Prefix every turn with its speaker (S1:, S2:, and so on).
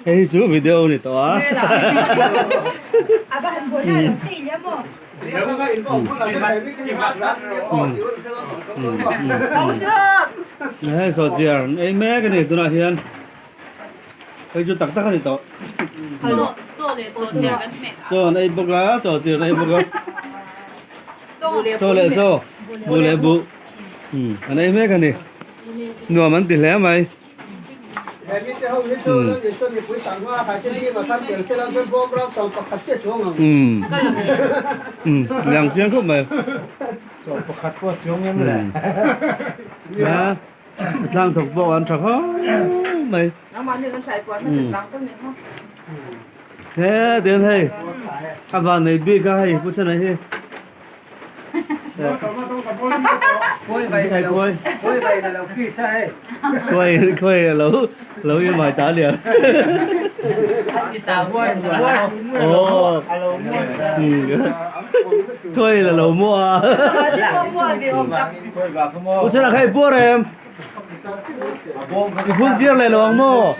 S1: Hei hi chu video ni tawh a. Hei sawhchiar ei mek a ni tunah hian hei chu tak tak a ni tawh. Chaw an ei bawk a sawhchiar an ei bawk a. Chaw leh chaw buh leh buh an ei mek a ni. Nuam an ti hle mai. Liang chiang khawp mai. Tlang thawk pawh an tha khawp mai. He tian hei a van nei bik a hei pu chhan ah hi. Khuai khuai lo lo in mai ta lian. Oh. Khuai là lo mua. Pu chhan ah khai puar em. I phun chiar leh lo ang maw?